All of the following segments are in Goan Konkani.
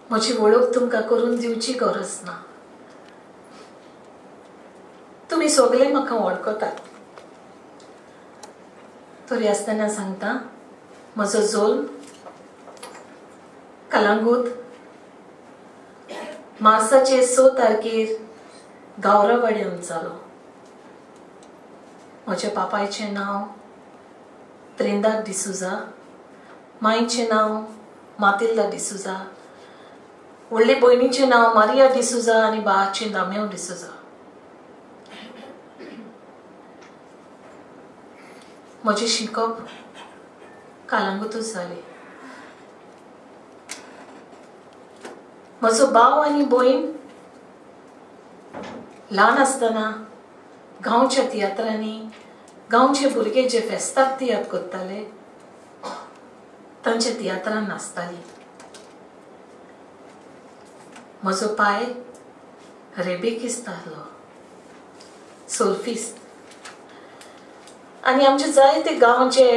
म्हजी वळख तुमकां करून दिवची गरज ना. तुमी सगळे म्हाका वळखतात. तरी आसतना सांगता, म्हजो जल्म कलांगूट मार्साचे 6 तारखेर गावरावाड्यान जालो. म्हज्या बापायचें नांव त्रिंदाद डिसुजा, मांयचें नांव मातिल्दा डिसुजा, व्हडले भयणीचें नांव मारिया डिसुजा आनी बाबाचें दाम्यांव डिसुजा. म्हजें शिकप कलांगूतच जालें. म्हजो भाव आनी भयण ल्हान आसतना गांवच्या तियात्रांनी गांवचे भुरगे जे फेस्ताक तियात्र करताले तांच्या तियात्रान नाचताली. म्हजो पाय रेबेकिस्त आसलो, सोल्फिस्त. आनी आमचे जायते गांवचे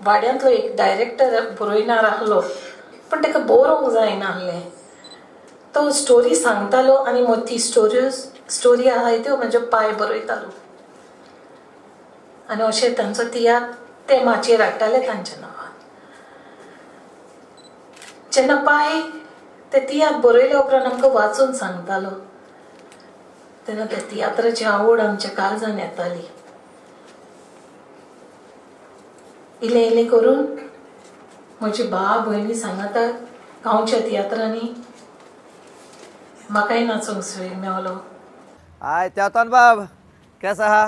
वाड्यांतलो एक डायरेक्टर बरोयणार आसलो, पण ताका बरोवंक जायना आसलें. तो स्टोरी सांगतालो आनी ती स्टोरी आहाय त्यो म्हजो पाय बरयतालो आनी अशें तांचो तियात्र ते माचयेर हाडटाले तांच्या नांवान. जेन्ना पाय ते तियात्र बरयल्या उपरांत आमकां वाचून सांगतालो तेन्ना त्या तियात्राची आवड आमच्या काळजान येताली. इल्लें इल्लें करून म्हजी भाव भयणी सांगाता गांवच्या तियात्रांनी म्हाकाय नाचूंक सोय मेवलो. आय तेवतान बाब केसो आहा?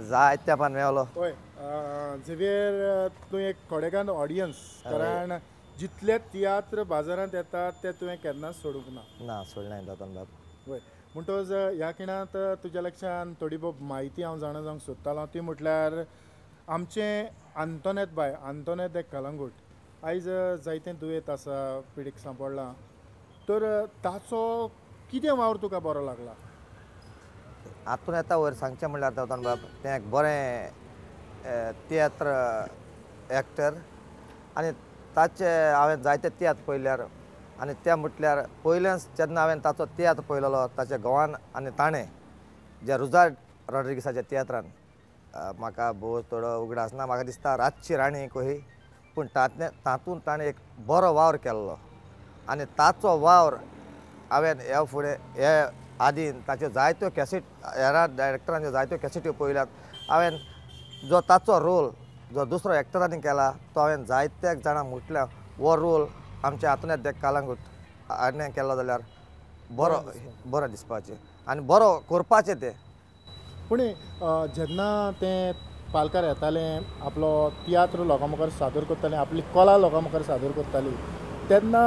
जायत्या पान मेवलो. हय झेवियर, तूं एक खडेगांत ऑडियन्स, कारण जितले तियात्र बाजारांत येतात ते तुवें केन्नाच सोडूंक ना. ना, सोडना तेवतान बाब. हय, म्हणटकच ह्या खिणांत तुज्या लक्षान थोडी भोव म्हायती हांव जाणा जावंक सोदतालो, ती म्हटल्यार आमचें आंतोनेत बाय, आंतोनेत दे कलंगूट आयज जायतें दुयेंत आसा, पिडीक सांपडलां, तर ताचो कितें वावर तुका बरो लागला? आंतोनेता वयर सांगचें म्हणल्यार तेवतान बाब, तें एक बरें तियात्र एक्टर आनी ताचे हांवें जायते तियात्र पळयल्यार आनी ते म्हटल्यार पयलेंच जेन्ना हांवें ताचो तियात्र पळयलेलो ताच्या घोवान आनी ताणें ज्या रुजार रॉड्रिगसाच्या तियात्रान, म्हाका भोव थोडो उगडास ना, म्हाका दिसता रातची राणी कोही, पूण तातूंत ताणें एक बरो वावर केल्लो आनी ताचो वावर हांवें ह्या फुडें हे आदीं ताच्यो जायत्यो कॅसेट हेरा डायरेक्टरांच्यो जायत्यो कॅसेट्यो पळयल्यात. हांवें जो ताचो रोल जो दुसरो एक्टरांनी केला तो हांवें जायत्या जाणांक म्हटल्या हो रोल आमच्या आंतोनेत दे कलंगूट हाणें केलो जाल्यार बरो बरो दिसपाचें आनी बरो करपाचें तें. पूण जेन्ना तें पालकार येतालें, आपलो तियात्र लोकां मुखार सादर करतालें, आपली कला लोकां मुखार सादर करताली, तेन्ना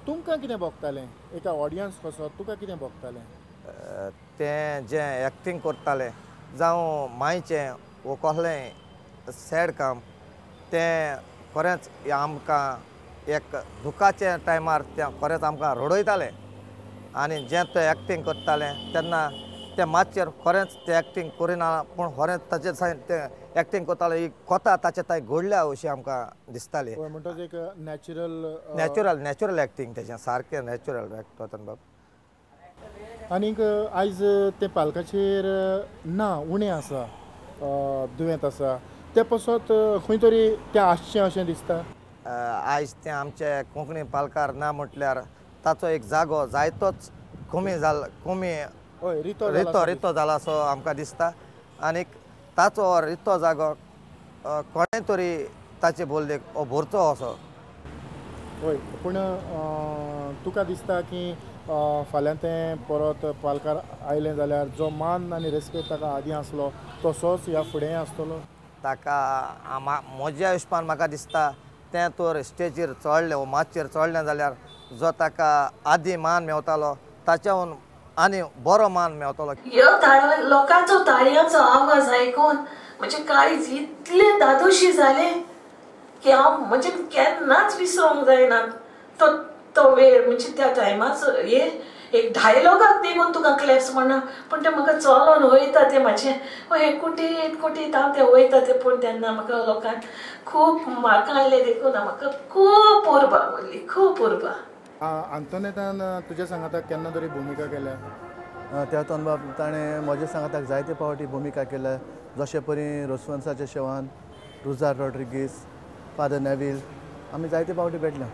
तुमकां कितें भोगतालें? एका ऑडियन्स कसो तुका कितें भोगतालें? तें जें एक्टींग करतालें जावं मांयचें वो कसलें सॅड काम, तें खरेंच आमकां एक दुखाच्या टायमार तें खरेंच आमकां रडयतालें. आनी जें तें एक्टींग करतालें तेन्ना तें मातशें खरेंच तें एक्टींग करिना, पूण खरेंच ताचे तें एक्टींग करतालें ही कथा ताचे थंय घडल्या अशी आमकां दिसताली. म्हणटकच एक नॅचरल नॅचरल नॅचरल एक्टींग तेजें सारकें नॅचरल रतन बाब. आनीक आयज तें पालकाचेर ना, उणें आसा, दुयेंत आसा, तें पासत खंय तरी तें आसचें अशें दिसता. आयज तें आमचे कोंकणी पालकार ना म्हटल्यार ताचो एक जागो जायतोच कमी जाला, कमी रितो रितो रितो जाला असो आमकां दिसता. आनीक ताचो रितो जागो कोणें तरी ताचे बोल्लेक हो भरचो असो. हय, पूण तुका दिसता की फाल्यां तें परत पालकार आयलें जाल्यार जो मान आनी रेस्पेद ताका आदीं आसलो तसोच ह्या फुडें आसतलो? ताका म्हज्या हिशपान म्हाका दिसता तें तर स्टेजीर चडलें वो माचयेर चडलें जाल्यार जो ताका आदीं मान मेवतालो ताच्याहून आनी बरो मान मेवतलो. ह्यो लोकांचो ताळयांचो आवाज आयकून म्हजें काळीज इतलें दादोशी जालें की हांव म्हणजे केन्नाच विसरोंक जायना तो तो वेळ, म्हणजे त्या टायमाचो हे एक डायलॉगाक देखून तुका क्लॅप्स म्हणना, पूण तें म्हाका चलोन वयता तें म्हाजें हें कुटीत कुटीत हांव तें वयता तें. पूण तेन्ना म्हाका लोकांक खूब म्हाका देखून म्हाका खूब उर्बा उरली, खूब उर्बा. आंतोनेतान तुज्या सांगाताक केन्ना तरी भुमिका केल्या? तेवतोन बाब ताणें म्हज्या सांगाताक जायते फावटी भुमिका केल्या, जशे परी रोसवंसाच्या शेवान, रुजार रॉड्रिगीस, फादर नेवील, आमी जायते फावटी भेटल्या.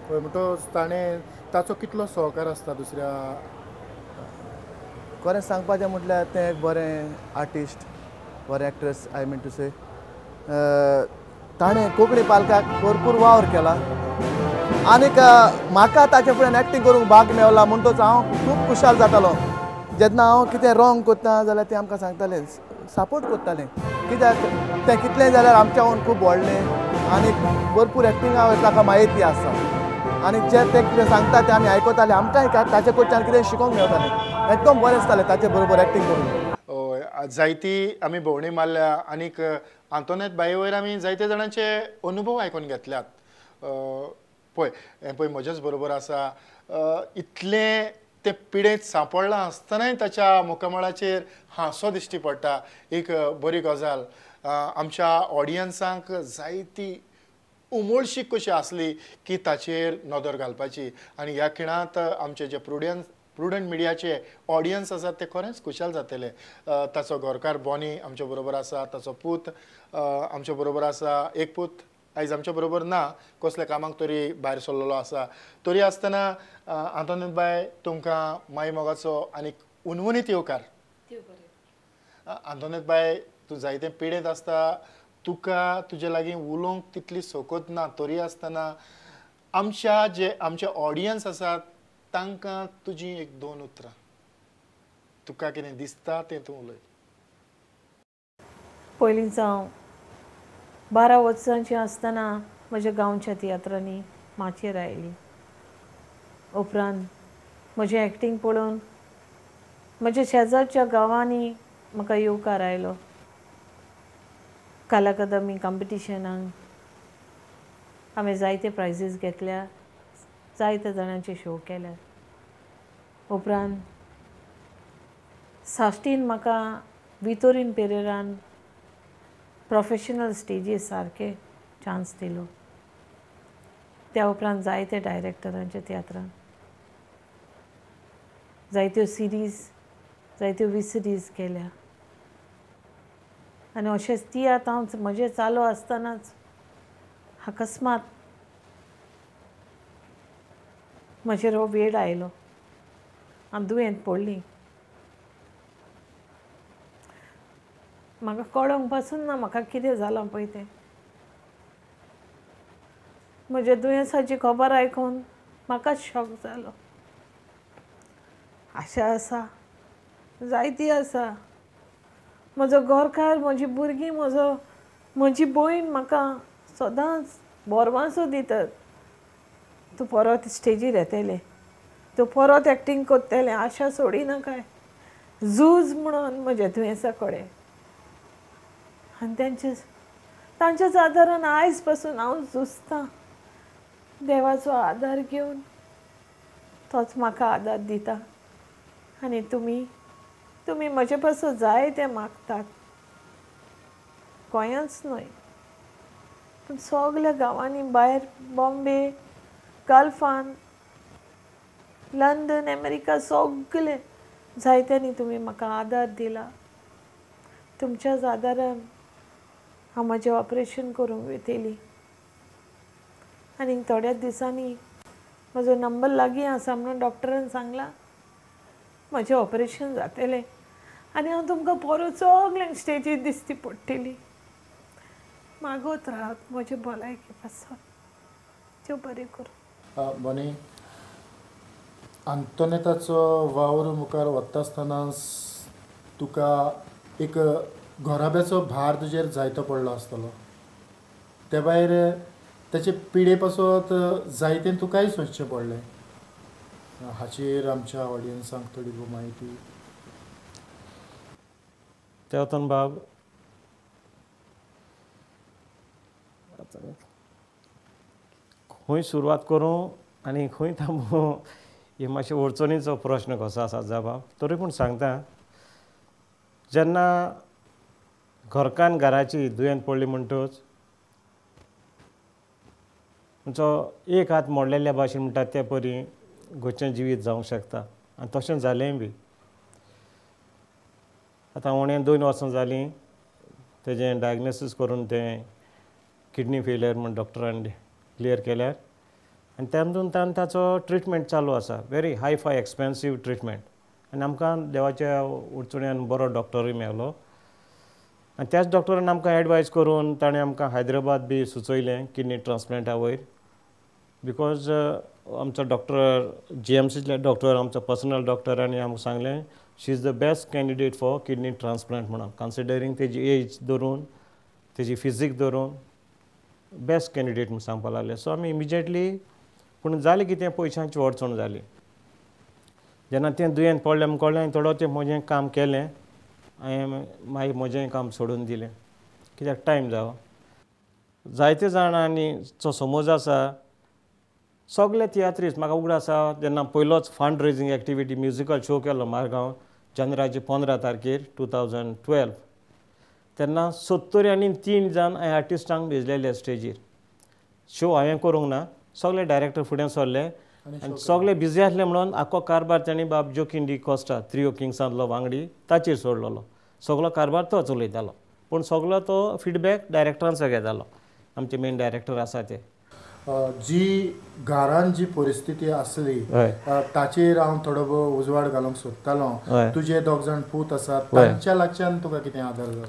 हय, म्हणटच ताणें ताचो कितलो सहकार आसता दुसऱ्या? खरें सांगपाचें म्हटल्यार तें एक बरें आर्टिस्ट, बरें actress, I mean to say. ताणें कोंकणी पालकाक भरपूर वावर केला आनीक म्हाका ताचे फुड्यान एक्टींग करूंक भाग मेवला म्हणटच हांव खूब खुशाल जातालो. जेन्ना हांव कितें रॉंग करता जाल्यार तें आमकां सांगतालें, सपोर्ट करतालें, कित्याक तें कितलें जाल्यार आमच्याहून खूब व्हडलें आनी भरपूर एक्टिंगा ताका म्हायती आसा आनी जे ते कितें सांगता तें आमी आयकताले, आमकांय ताचे कडच्यान कितें शिकोंक मेळटालें. एकदम बरें आसतालें ताचे बरोबर एक्टींग करून. जायती आमी भोंवडी मारल्या आनीक आंतोनेत बाये वयर आमी जायते जाणांचे अनुभव आयकून घेतल्यात. पळय हें पळय म्हजेच बरोबर आसा, इतलें तें पिडेंत सांपडलां आसतनाय ताच्या मुखामळाचेर हांसो दिश्टी पडटा. एक बरी गजाल आमच्या ऑडियन्सांक जायती उमळशीक कशी आसली की ताचेर नदर घालपाची आनी ह्या खिणांत आमचे जे प्रुडंट मिडियाचे ऑडियन्स आसात ते खरेंच खुशाल जातले. ताचो घरकार बॉनी आमच्या बरोबर आसा, ताचो पूत आमच्या बरोबर आसा, एक पूत आयज आमच्या बरोबर ना, कसल्या कामाक तरी भायर सरलेलो आसा. तरी आसतना आंतोनेत बाय तुमकां माई मोगाचो आनी उनवुनीत येवकार. आंतोनेत बाय, तूं जायते पिडेंत आसता, तुका तुजे लागीं उलोवंक तितली सकत ना, तरी आसतना आमच्या जे आमचे ऑडियन्स आसात तांकां तुजी एक दोन उतरां, तुका कितें दिसता तें तूं उलय. पयलींच हांव 12 वर्सांची आसतना म्हज्या गांवच्या तियात्रांनी माचयेर आयली. उपरांत म्हजें एक्टींग पळोवन म्हज्या शेजारच्या गांवांनी म्हाका येवकार आयलो. कला अकादमी कॉम्पिटिशनाक हांवें जायते प्रायजीस घेतल्या, जायते जाणांचे शो केले. उपरांत साश्टीन म्हाका वितोरीन पेरेरान प्रोफेशनल स्टेजीर सारके चान्स दिलो. त्या उपरांत जायते डायरेक्टरांच्या तियात्रान जायत्यो सिरीज, जायत्यो विसिरीज केल्या आनी अशेंच तियात्र हांव म्हजें चालू आसतनाच अकस्मात म्हजेर हो वेळ आयलो, हांव दुयेंत पडली. म्हाका कळोंक पासून ना म्हाका कितें जालां पळय तें. म्हज्या दुयेंसाची खबर आयकून म्हाका शॉक जालो. आशा आसा, जायती आसा. म्हजो घरकार, म्हजी भुरगीं, म्हजो म्हजी भयण म्हाका सदांच बोरवांसो दितात, तूं परत स्टेजीर येतलें, तूं परत एक्टींग करतलें, आशा सोडिनाकाय, झूज म्हणून म्हज्या दुयेंसा कडेन. आनी तांच्याच आदारान आयज पासून हांव झुजतां, देवाचो आदार घेवन तोच म्हाका आदार दिता. आनी तुमी तुमी म्हजे पासून जाय तें मागतात, गोंयांच न्हय पूण सगल्या गांवांनी, भायर बॉम्बे, गल्फान, लंडन, अमेरिका, सगले जायत्यांनी तुमी म्हाका आदार दिला. तुमच्याच आदारान हांव म्हजें ऑपरेशन करूंक वयतली आनी थोड्याच दिसांनी म्हजो नंबर लागीं आसा म्हणून डॉक्टरान सांगलां, म्हजें ऑपरेशन जातलें आनी हांव तुमकां परत सगल्यांक स्टेजीर दिसती पडटली. मागत रावात म्हजे भलायके पासत, त्यो बरें करूं. बनी, आंतोनेताचो वावर मुखार वता आसतना तुका एक घराब्याचो भार तुजेर जायतो पडलो आसतलो, ते भायर ताचे पिडे पासत जायतें तुकाय सोंसचें पडलें, हाचेर आमच्या ऑडियन्सांक थोडी भोव म्हायती. तेवतन बाब, खंय सुरवात करूं आनी खंय थांबूं हे मातशे अडचणीचो प्रश्न कसो आसा जबाब, तरी पूण सांगता. जेन्ना घरकान्न घराची दुयेंत पडली म्हणटच म्हणचो एक हात मोडलेल्या भाशेन म्हणटात ते परी घरचें जिवीत जावंक शकता आनी तशें जालेंय बी. आतां उणें 2 वर्सां जालीं तेजें डायग्नोसीस करून तें किडनी फेलियर म्हूण डॉक्टरान क्लियर केल्यार आनी तेंदून तान ताचो ट्रिटमेंट चालू आसा. Very hi fi expensive treatment. आनी आमकां देवाच्या अडचण्यान बरो डॉक्टरूय मेळ्ळो आनी त्याच डॉक्टरान आमकां एडवायज करून ताणें आमकां हैदराबाद बी सुचयलें किडनी ट्रान्सप्लांटा वयर. Because आमचो डॉक्टर जीएमसींतले डॉक्टर आमचो पर्सनल डॉक्टर आनी आमकां सांगलें she is the best candidate for kidney transplant म्हणून, कन्सिडरींग तेजी एज धरून तेजी फिजीक धरून बेस्ट कॅन्डिडेट म्हूण सांगपाक लागले. सो आमी इमिजिएटली, पूण जालें कितें पयशांची अडचण जाली. जेन्ना तें दुयेंत पडलें म्हूण कळ्ळें हांवें थोडो तें म्हजें काम केलें, हांवें मागीर म्हजें काम सोडून दिलें कित्याक टायम जावो. जायते जाणांनी जो समज आसा सगळे तियात्रीस्त म्हाका उगडास आसा जेन्ना पयलोच fund raising activity musical show केलो मारगांव जानेराचे 15 तारखेर 2012 तेन्ना 73 जाण हांवें आर्टिस्टांक भेजलेले स्टेजीर. शो हांवें करूंक ना, सगळे डायरेक्टर फुडें सरले आनी सगळे बिजी आसले म्हणून आख्खो कारबार तांणी बाब जोकीन डी कोस्टा त्रियो किंग्सांतलो वांगडी ताचेर सोडलेलो. सगळो कारबार तो चलयतालो पूण सगळो तो फिडबॅक डायरेक्टरांचो घेतालो, आमचे मेन डायरेक्टर आसा ते. जी घरान जी परिस्थिती आसली ताचेर हांव थोडो भोव उजवाड घालूंक सोदतालो. तुजे 2 जाण पूत आसात, तांच्या लागच्यान तुका कितें आदार जालो?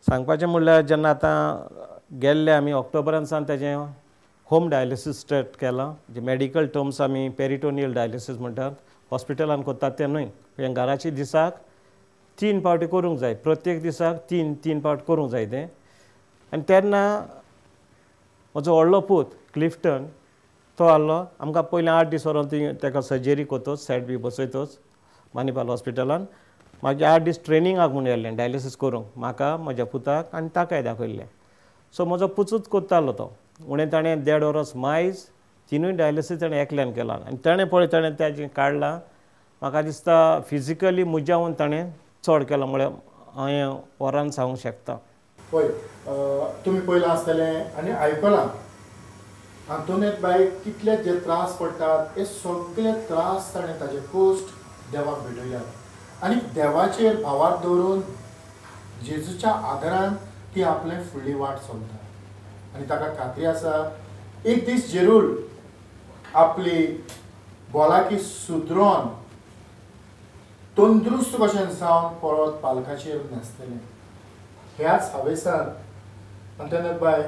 सांगपाचें म्हणल्यार जेन्ना आतां गेल्ले आमी ऑक्टोबरान सावन तेजें होम डायलिसीस स्टार्ट केलां. जे मेडिकल टर्म्स आमी पेरिटोनियल डायलिसीस म्हणटात, हॉस्पिटलान करतात तें न्हय, हें घराची दिसाक 3 फावटी करूंक जाय, प्रत्येक दिसाक 3-3 फावट करूंक जाय तें. आनी तेन्ना म्हजो व्हडलो पूत क्लिफ्टन तो आहलो आमकां पयलीं 8 दीस व्हरोन ती ताका सर्जरी करतोच सेट बी बसयतोच मानिपाल हॉस्पिटलान. मागीर 8 दीस ट्रेनिंगाक म्हूण येयल्लें डायलिसीस करूंक, म्हाका म्हज्या पुताक आनी ताकाय दाखयल्लें. सो म्हजो पुतूच करतालो तो, उणें ताणें 1.5 वरस मायज 3 डायलिसीस ताणें एकल्यान केलां आनी ताणें पळय ताणें ताजें काडलां. म्हाका दिसता फिजिकली म्हज्याहून ताणें चड केलां म्हळ्यार हांवें वरान सांगूंक शकता. पळय तुमी पळयलां आसतलें आनी आयकलां आंतोनेत बायक कितले जे त्रास पडटात हे सगळे त्रास ताणें ताजे कश्ट देवाक भेटयल्यात आनी देवाचेर भावार दवरून जेजूच्या आदारान ती आपले फुडली वाट चलता आनी ताका खात्री आसा एक दीस जरूर आपली भलायकी सुदरोन तंदुरुस्त कशें जावन परत पालकाचेर न्हेसतलें. ह्याच हावेसान आंतोनेत बाय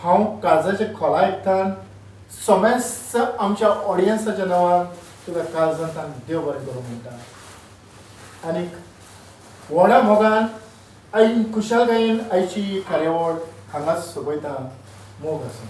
हांव काळजाचे खोला आयकतान समेस्त आमच्या ऑडियन्साच्या नांवान तुका काळजांत देव बरें करूं म्हणटा आनीक व्हडा मोगान आयन खुशालकायेन आयची कार्यावळ हांगाच सोंपयता. मोग आसूं.